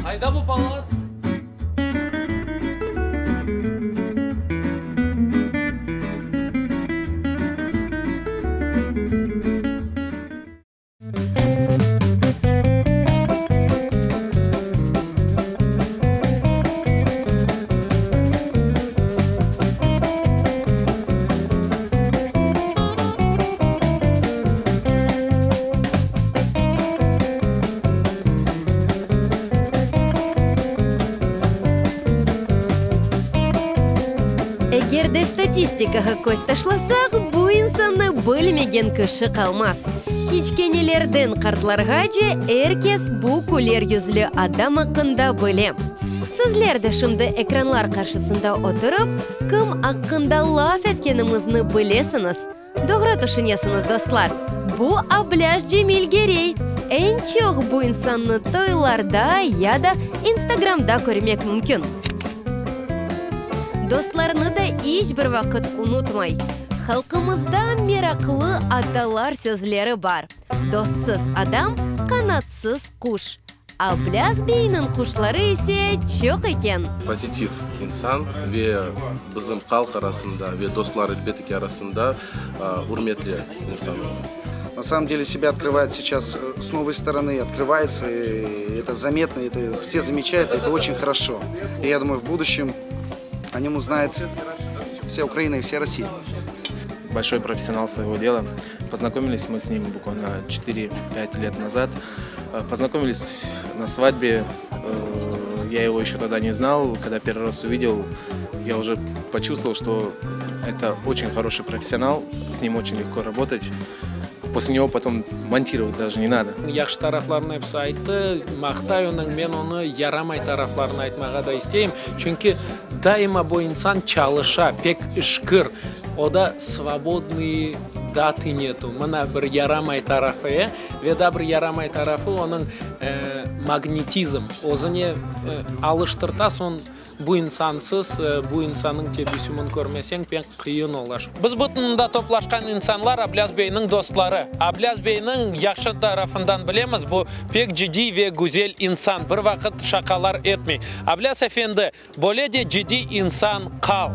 Qayda bu balalar? Eger de statistikağa köz taşlasaq, bu insannı bilmegen kişi qalmaz. Kiçkenelerden qartlarğace er kes bu küler yüzlü adam aqqında bile. Sizler de şimdi ekranlar qarşısında oturıp, kim aqqında laf etkenimizni bilesiñiz. Doğru tüşünesiñiz, dostlar, bu Ablâş Cemil Gerey. Eñ çoq bu insannı toylarda ya da İnstagramda körmek mümkün. Dostlarını da iç bir vaqıt unutmay. Halqımızda meraqlı atalar sözleri bar, Dostsız adam, qanatsız quş. Ablâz beyniñ quşları ise çoq eken. Pozitiv insan ve bizim halq arasında ve dostlar, elbette ki, arasında ürmetli insan oldı. Na samom dele sebâ otkrıvayet seyças s novıy storonu, otkrıvayetsâ, i eto zametno, eto vse zameçayut, eto oçen horoşo. I ya dumayu, v buduşçem o nem uznayet vsâ Ukraina i vsâ Rossiya. Bolşoy professional svoego dela. Poznakomilis mı s nim bukvalno çetiri-pât let nazad. Poznakomilis na svadbe, ya ego eşe togda ne znal, kogda pervıy raz uvidel, ya uje počuvstvoval, çto eto oçen horoşıy professional, s nim oçen legko rabotat, posle nego potom montirovat daje ne nado. Yahşı taraflarını episi ayttı, maqtay onıñ, men onı yaramay taraflarını aytmağa da isteyim, çünki daima bu insan çalışa, pek işkir, o da svobodnıy datı netu, mına bir yaramay tarafı, e. Ve daa bir yaramay tarafı, onıñ magnetizm, özüne alıştırta, soñ bu insansız, bu insannıñ tebessümini körmeseñ, pek qıyın olur. Biz bütün mında toplaşqan insanlar Ablâz beyniñ dostları. Ablâz beyniñ yahşı tarafından bilemiz, bu pek ciddiy ve güzel insan, bir vaqıt şaqalar etmey. Ablâz efendi, böyle de ciddiy insan qal!